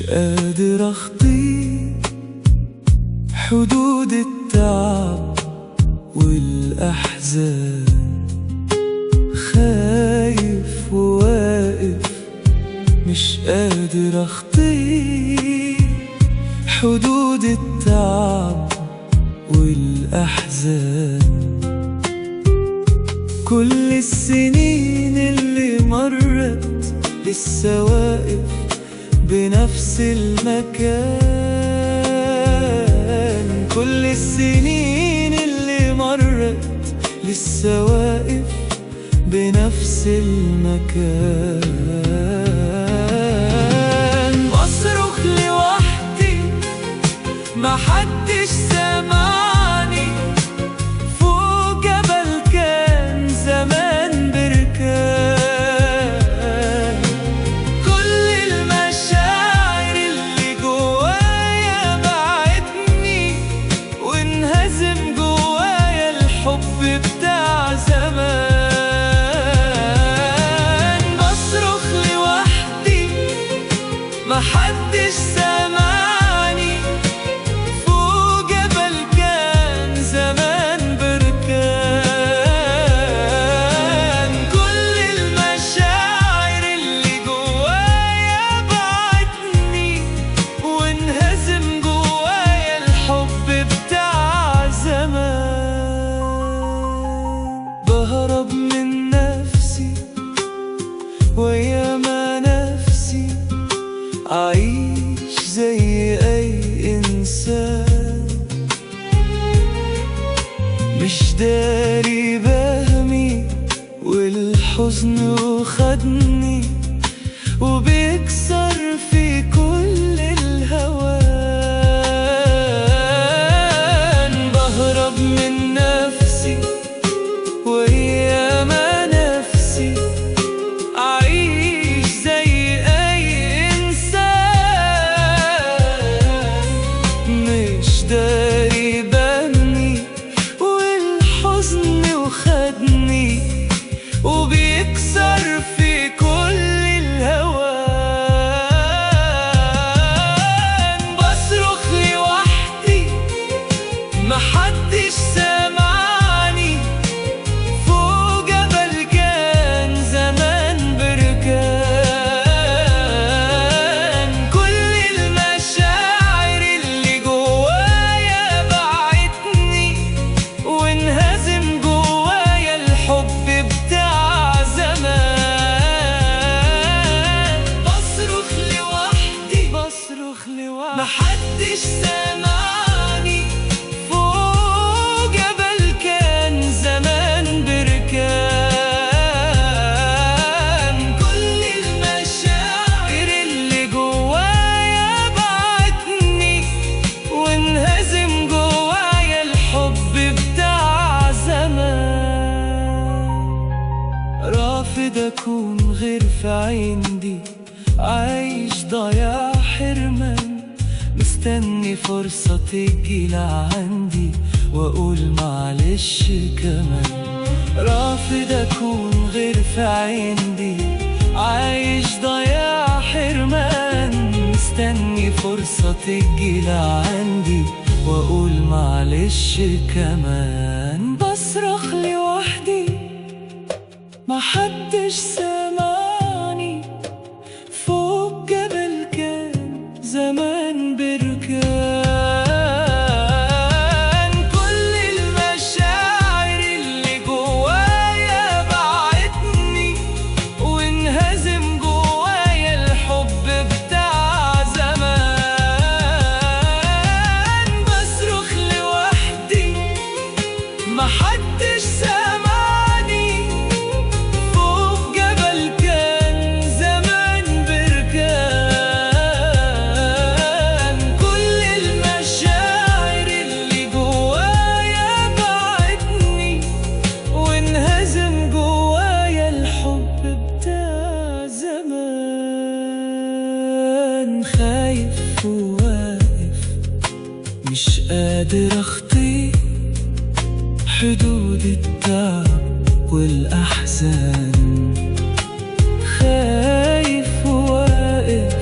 مش قادر أخطي حدود التعب والأحزان، خايف وواقف مش قادر أخطي حدود التعب والأحزان. كل السنين اللي مرت لسه واقف بنفس المكان، كل السنين اللي مرت لسه واقف بنفس المكان. بصرخ لوحدي محدش سمعني، فوق جبل كان زمان بركان. كل المشاعر اللي جوايا بعتني، وانهزم جوايا الحب بتاع زمان. بصرخ لوحدي محدش سمعني، فوق جبل كان زمان بركان. كل المشاعر اللي جوايا بعتني، وانهزم جوايا الحب بتاع زمان. بهرب من نفسي وياما نفسي أعيش زي أي إنسان، مش داري بهمي والحزن وخدني وبيكسر في كل الهوان. بهرب من نفسي وياما نفسي أعيش زي أي إنسان، مش داري بهمي والحزن وخدني وبيكسر في كل الهوان. بصرخ لوحدي محدش سمعني، فوق جبل كان زمان بركان. كل المشاعر اللي جوايا بعتني، وانهزم جوايا الحب بتاع زمان. بصرخ لوحدي، بصرخ لوحدي محدش سمعني، فوق جبل كان زمان بركان. كل المشاعر اللي جوايا بعتني، وانهزم جوايا الحب بتاع زمان. رافض أكون غير في عندي، عايش ضياع حرمان، مستني فرصة تيجي لعندي وأقول معلش كمان. رافض أكون غير في عندي، عايش ضياع حرمان، مستني فرصة تيجي لعندي وأقول معلش كمان. بصرخ لوحدي محدش سمعني، فوق جبل كان زمان بركان. كل المشاعر اللي جوايا بعتني، وانهزم جوايا الحب بتاع زمان. بصرخ لوحدي محدش سمعني، فوق جبل كان زمان بركان. كل المشاعر اللي جوايا بعتني، وانهزم جوايا الحب بتاع زمان. خايف وواقف مش قادر أخطي حدود التعب والأحزان، خايف وواقف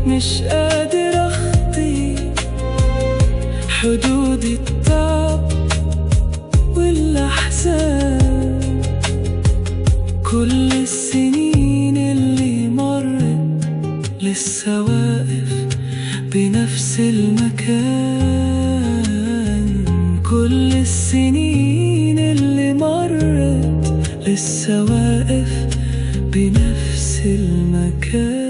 مش مش قادر أخطي حدود التعب والأحزان. كل السنين اللي مرت لسه واقف بنفس المكان. كل السنين اللي مرت لسه واقف بنفس المكان.